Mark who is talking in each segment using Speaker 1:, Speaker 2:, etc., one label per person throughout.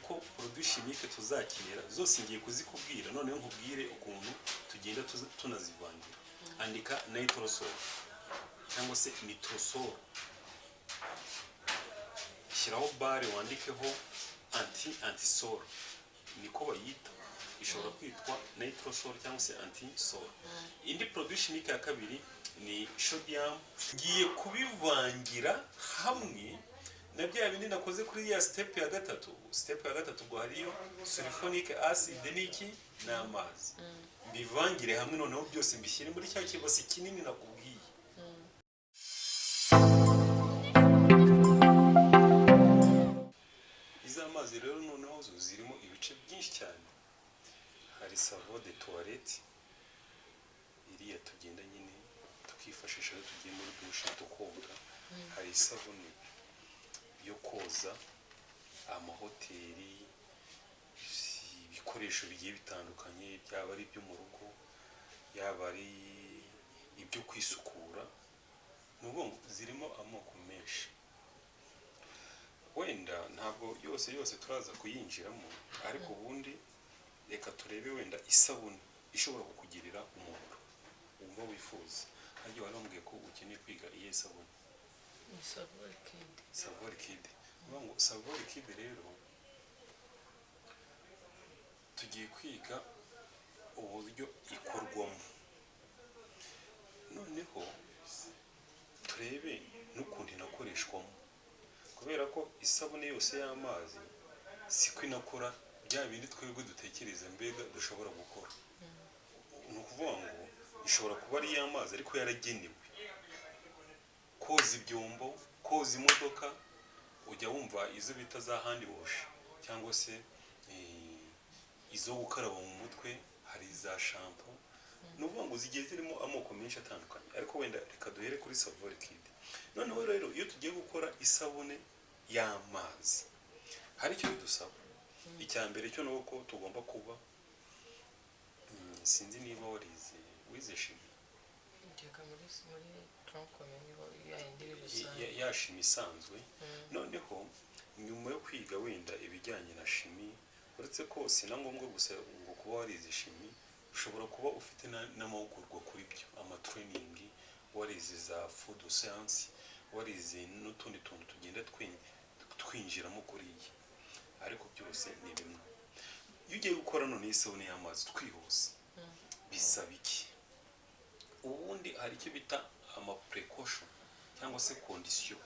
Speaker 1: Ko produit chimique tuzakenera zose ngiye kuzikubwira, noneho nkubwire ukuntu tugenda tunazivangira. Andika nitrosol cyangwa se nitrosol, shyiraho barre, wandikeho antisol, niko bayita. Ishobora kwitwa nitrosol cyangwa se antisol. Indi produit chimique ya kabiri ni sodium. Ngiye kubivangira hamwe na bya bindi nakoze kuri ya step ya gatatu. Step ya gatatu ubwo hariyo sulfonic acid n'iki n'amazi. Mbivangire hamwe, noneho byose mbishyire muri cya kibasi kinini nakubwiye. Izi amazi rero noneho zo zirimo ibice byinshi cyane. Hari savon de toilette, iriya tugenda nyine tukifashisha iyo tugiye muri douche tukoga. Hari isabune yo koza amahoteli, ibikoresho bigiye bitandukanye, byaba ari ibyo mu rugo, yaba ari ibyo kwisukura. Ni ukuvuga ngo zirimo amoko menshi. Wenda ntabwo yose yose turaza kuyinjiramo, ariko ubundi reka turebe wenda isabune ishobora kukugirira umumaro wumva wifuza. Harya wari wambwiye ko ukeneye kwiga iyihe sabune?
Speaker 2: Ni savon liquide.
Speaker 1: Savon liquide. Ni ukuvuga ngo savon liquide rero tugiye kwiga uburyo ikorwamo, noneho turebe n'ukuntu inakoreshwamo, kubera ko isabune yose y'amazi siko inakora bya bindi twebwe dutekereza mbega dushobora gukora. Ni ukuvuga ngo ishobora kuba ari iy'amazi ariko yaragenewe koza ibyombo, koza imodoka. Ujya wumva izo bita za hand wash cyangwa se izo gukaraba mu mutwe, hari za shampoo. Ni ukuvuga ngo zigiye zirimo amoko menshi atandukanye, ariko wenda reka duhere kuri savon liquide. Noneho rero iyo tugiye gukora isabune y'amazi hari icyo bidusaba. Icya mbere cyo ni uko tugomba kuba sinzi niba warize, wize chimie?
Speaker 2: Njyaga muri tronc commun, niho ya yindi iri rusange.
Speaker 1: Ya chimie isanzwe. Noneho nyuma yo kwiga wenda ibijyanye na chimie, uretse ko si na ngombwa gusa ngo kuba warize chimie, ushobora kuba ufite n'amahugurwa kuri byo, ama training, warize za food science, warize n'utundi tuntu tugenda twinjiramo kuriya, ariko byose ni bimwe. Iyo ugiye gukora none isabune y'amazi twihuse, bisaba iki? Ubundi hari icyo bita ama précaution cyangwa se condition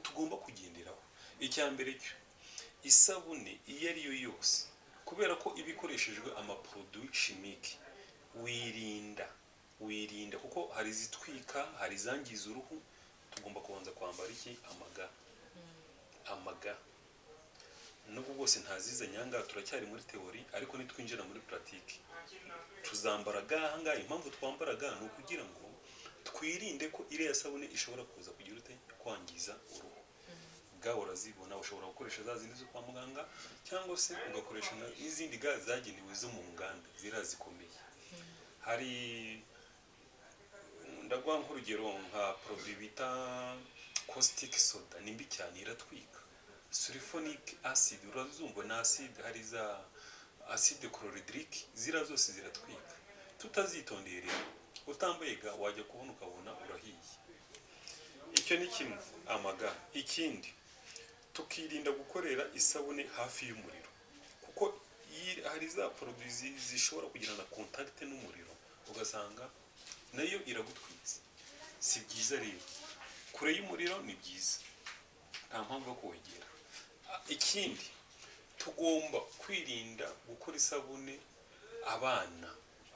Speaker 1: tugomba kugenderaho. Icya mbere cyo, isabune iyo ari yo yose, kubera ko iba ikoreshejwe ama produit chimique, wirinda kuko hari izitwika, hari izangiza uruhu. Tugomba kubanza kwambara iki? Ama gants. Ama gants, nubwo bwose ntazizanye ahangaha, turacyari muri théorie, ariko nitwinjira muri pratique tuzambara gants ahangaha. Impamvu twambara gants ni ukugira ngo twirinde ko iriya sabune ishobora kuza kugira ute? Kwangiza uruhu. Gants urazibona, ushobora gukoresha za zindi zo kwa muganga cyangwa se ugakoresha n'izindi gants zagenewe zo mu nganda, ziriya zikomeye. Hari, ndaguha nk'urugero, nka produit bita caustic soda, ni mbi cyane, iratwika. Sulfonic acid urazumva, ni acide. Hari za acide chlorhydrique, ziriya zose ziratwika. Tutazitondeye rero, utambaye gants, wajya kubona ukabona urahiye. Icyo ni kimwe, ama gants. Ikindi, tukirinda gukorera isabune hafi y'umuriro, kuko hari za produit zishobora kugirana contact n'umuriro, ugasanga nayo iragutwitse. Si byiza rero, kure y'umuriro ni byiza, nta mpamvu yo kuwegera. Ikindi, tugomba kwirinda gukora isabune abana.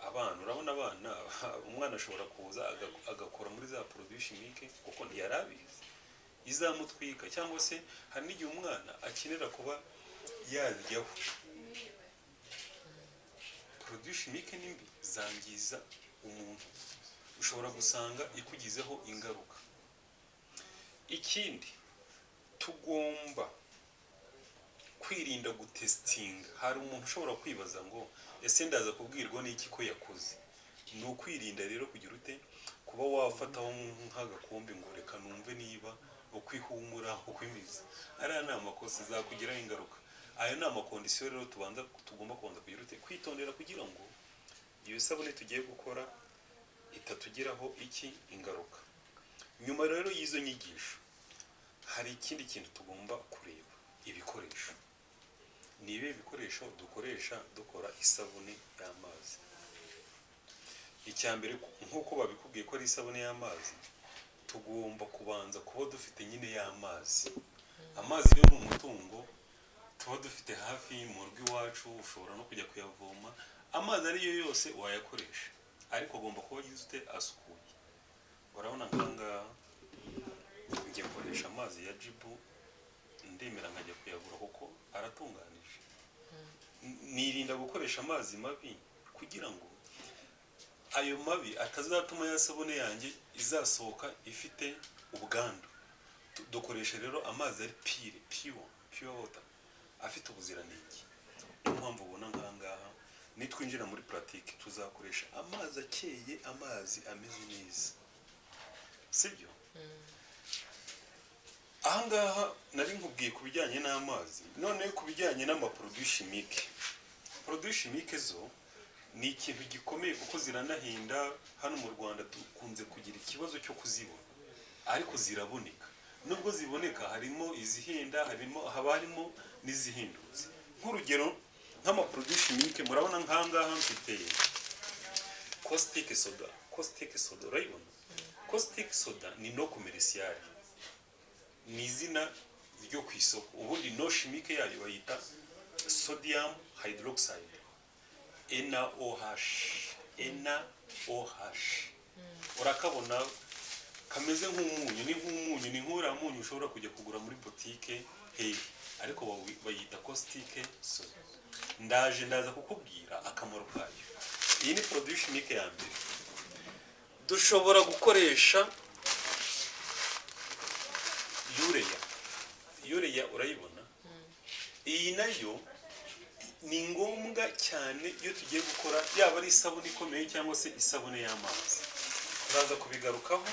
Speaker 1: Abana, urabona abana, umwana ashobora kuza agakora muri za produit chimique kuko ntiyari abizi, izamutwika. Cyangwa se hari n'igihe umwana akenera kuba yaryaho. Produit chimique ni mbi, zangiza umuntu, ushobora gusanga ikugizeho ingaruka. Ikindi, tugomba kwirinda gutesitinga. Hari umuntu ushobora kwibaza ngo: "Ese ndaza kubwirwa n'iki ko yakoze?" Ni ukwirinda rero kugira ute? Kuba wafataho nk'agakombe ngo: "Reka numve niba uko ihumura, uko imeze." Ariya ni amakosa, zakugiraho ingaruka. Ayo ni ama conditions rero tugomba kubanza kugira ute? Kwitondera, kugira ngo iyo sabune tugiye gukora itatugiraho iki? Ingaruka. Nyuma rero y'izo nyigisho, hari ikindi kintu tugomba kureba: ibikoresho. Ni ibihe bikoresho dukoresha dukora isabune y'amazi? Icya mbere, nk'uko babikubwiye ko ari isabune y'amazi, tugomba kubanza kuba dufite nyine y'amazi. Amazi rero ni umutungo tuba dufite hafi mu rugo iwacu, ushobora no kujya kuyavoma. Amazi ariyo yose wayakoresha, ariko agomba kuba agize ute? Asukuye. Urabona nk'ahangaha njye nkoresha amazi ya Jibu, ndemera nkajya kuyagura kuko aratunganije. Nirinda gukoresha amazi mabi kugira ngo ayo mabi atazatuma ya sabune yanjye izasohoka ifite ubwandu. Dukoresha rero amazi ari pure, pure water, afite ubuziranenge. Niyo mpamvu ubona nk'ahangaha nitwinjira muri pratique tuzakoresha amazi akeye, amazi ameze neza, sibyo? Ahangaha nari nkubwiye ku bijyanye n'amazi. None ku bijyanye n'ama produits chimiques, produits chimiques zo ni ikintu gikomeye kuko ziranahinda. Hano mu Rwanda dukunze kugira ikibazo cyo kuzibona, ariko ziraboneka. Nubwo ziboneka, harimo izihenda, haba harimo n'izihindutse. Nk'urugero, nk'ama produits chimiques, murabona nk'ahangaha mfite caustic soda. Caustic soda urayibona? Caustic soda ni nom commercial, ni izina ryo ku isoko. Ubundi nom chimique yayo bayita sodium hydroxide, NaOH. NaOH urakabona kameze nk'umunyu, ni nk'umunyu, ni nk'uriya munyu ushobora kujya kugura muri botike hehe, ariko bayita caustic soda. Ndaje ndaza kukubwira akamaro kayo. Iyi ni produit chimique ya mbere. Dushobora gukoresha urea. Urea urayibona? Iyi nayo ni ngombwa cyane iyo tugiye gukora, yaba ari isabune ikomeye cyangwa se isabune y'amazi, turaza kubigarukaho.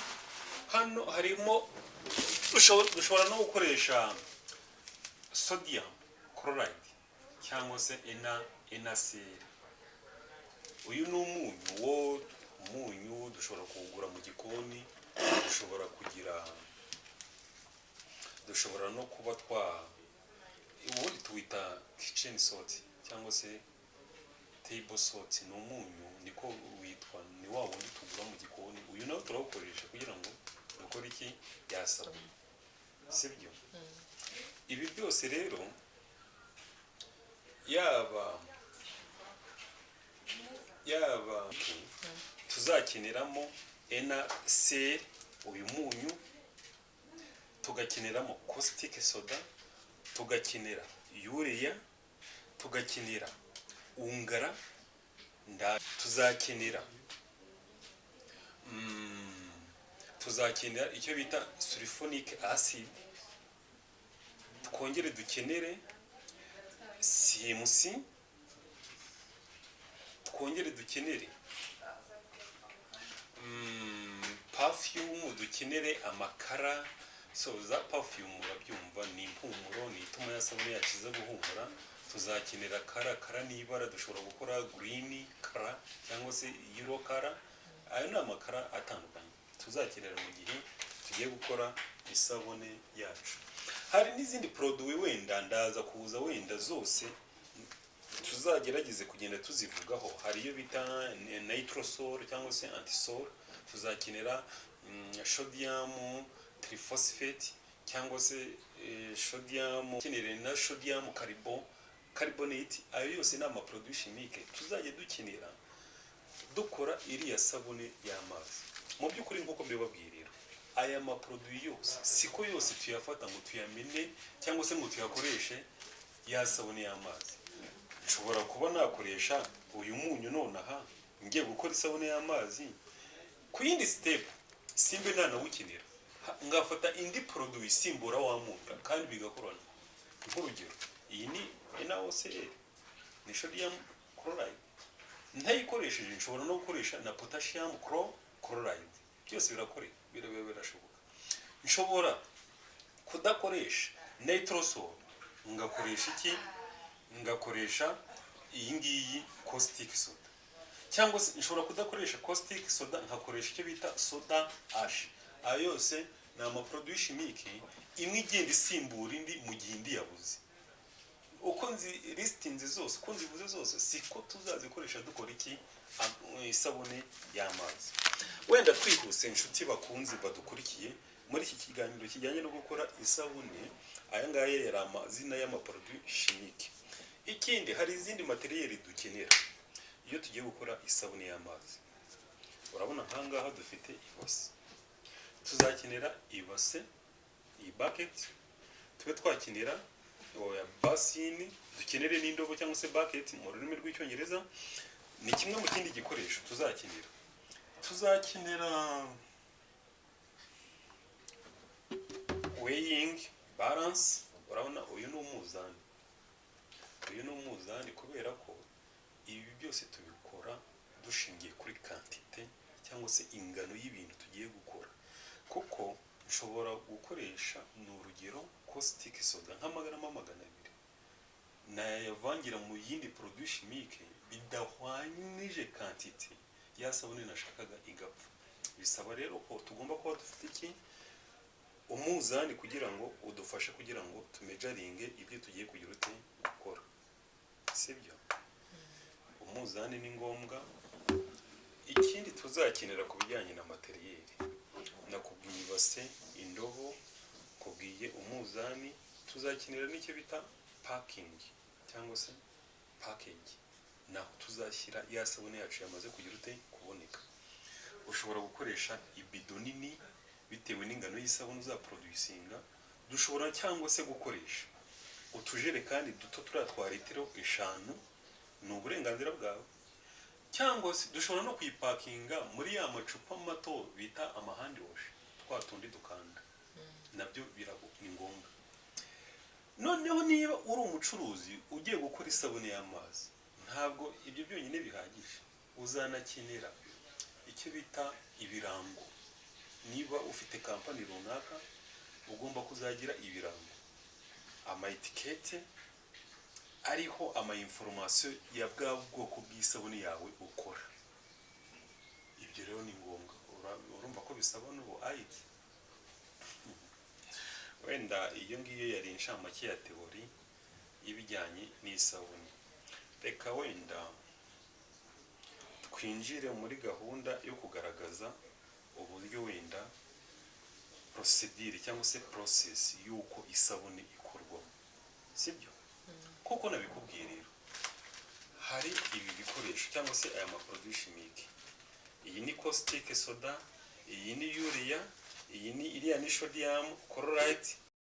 Speaker 1: Hano harimo dushobora no gukoresha sodium chloride cyangwa se NaCl. Uyu ni umunyu, wo umunyu dushobora kuwugura mu gikoni, dushobora kugira dushobora no kuba twa ubundi tuwita kitchen salt cyangwa se table salt. Ni umunyu, niko witwa, ni wa wundi tugura mu gikoni. Uyu nawo turawukoresha kugira ngo dukore iki? Ya sabune, sibyo? Ibi byose rero, yaba tuzakeneramo NaCl, uyu munyu, tugakeneramo caustic soda, tugakenera urea, tugakenera ungara, tuzakenera icyo bita sulfonic acid, twongere dukenere CMC, twongere dukenere perfume, dukenere ama colour. So za perfume urabyumva, ni impumuro, ni ituma ya sabune yacu iza guhumura. Tuzakenera colour. Colour ni ibara, dushobora gukora green colour cyangwa se yellow colour. Ayo ni ama colour atandukanye tuzakenera mu gihe tugiye gukora isabune yacu. Hari n'izindi produits, wenda ndaza kuza, wenda zose tuzagerageze kugenda tuzivugaho. Hari iyo bita nitrosol cyangwa se antisol, tuzakenera sodium triphosphate cyangwa se sodium, kenere na sodium carbonate. Ayo yose ni ama produits chimiques tuzajya dukenera dukora iriya sabune y'amazi. Mu by'ukuri, nk'uko mbibabwiye rero, aya ma produits yose siko yose tuyafata ngo tuyamene cyangwa se ngo tuyakoreshe ya sabune y'amazi. Nshobora kuba nakoresha uyu munyu nonaha ngiye gukora isabune y'amazi, ku yindi step simbe nanawukenera, ngafata indi produit isimbura wa munyu kandi bigakorana. Nk'urugero, iyi ni NaOCl, ni sodium chloride. Ntayikoresheje nshobora no gukoresha na potassium chloride. Byose birashoboka. Nshobora kudakoresha nitrosol ngakoresha iki? Ngakoresha iyi ngiyi caustic soda, cyangwa se nshobora kudakoresha caustic soda, nkakoresha icyo bita soda ash. Ayo yose ni ama produits chimiques, imwe igenda isimbura indi mu gihe indi yabuze. Uko nzi listinze zose, uko nzivuze zose, siko tuzazikoresha dukora iki? Isabune y'amazi. Wenda twihuse, inshuti bakunzi badukurikiye muri iki kiganiro kijyanye no gukora isabune, aya ngaya yari amazina y'ama produits chimiques. Ikindi, hari izindi matériel dukenera iyo tugiye gukora isabune y'amazi. Urabona nkangaha dufite ibase, tuzakenera ibase, iyi bucket, tube twakenera oya basin, dukenere n'indobo cyangwa se bucket mu rurimi rw'Icyongereza. Ni kimwe mu kindi gikoresho tuzakenera. Tuzakenera weighing balance. Urabona uyu ni umuzani, uyu ni umuzani, kubera ko ibi byose tubikora dushingiye kuri quantité cyangwa se ingano y'ibintu tugiye gukora, kuko nshobora gukoresha, ni urugero, caustic soda nk'amagarama 200, nayavangira mu yindi produit chimique bidahwanyije quantité, ya sabune nashakaga igapfa. Bisaba rero ko tugomba kuba dufite iki? Umuzani, kugira ngo udufashe kugira ngo tumeasuringe ibyo tugiye kugira ute? Gukora, sibyo? Umuzani ni ngombwa. Ikindi tuzakenera ku bijyanye na matériel, nakubwiye ibase, indobo, kubwiye umuzani, tuzakenera n'icyo bita packing cyangwa se package, naho tuzashyira ya sabune yacu yamaze kugira ute? Kuboneka. Ushobora gukoresha ibido nini bitewe n'ingano y'isabune uzaproducinga. Dushobora cyangwa se gukoresha utujerekani duto turiya twa litiro 5, ni uburenganzira bwawe, cyangwa se dushobora no kuyipakinga muri ya macupa mato bita ama hand wash, twa tundi dukanda, nabyo ni ngombwa. Noneho niba uri umucuruzi ugiye gukora isabune y'amazi, ntabwo ibyo byonyine bihagije, uzanakenera icyo bita ibirango. Niba ufite kampani runaka, ugomba kuzagira ibirango, ama étiquettes ariho ama information ya bwa bwoko bw'isabune yawe ukora. Ibyo rero ni ngombwa. Urumva ko bisaba n'ubu IT. Wenda iyo ngiyo yari inshamake ya théorie y'ibijyanye n'isabune. Reka wenda twinjire muri gahunda yo kugaragaza uburyo wenda procédure cyangwa se process y'uko isabune ikorwamo, sibyo? Kuko nabikubwiye rero, hari ibi bikoresho cyangwa se aya ma produits chimiques: iyi ni caustic soda, iyi ni urea, iyi ni iriya ni sodium chloride.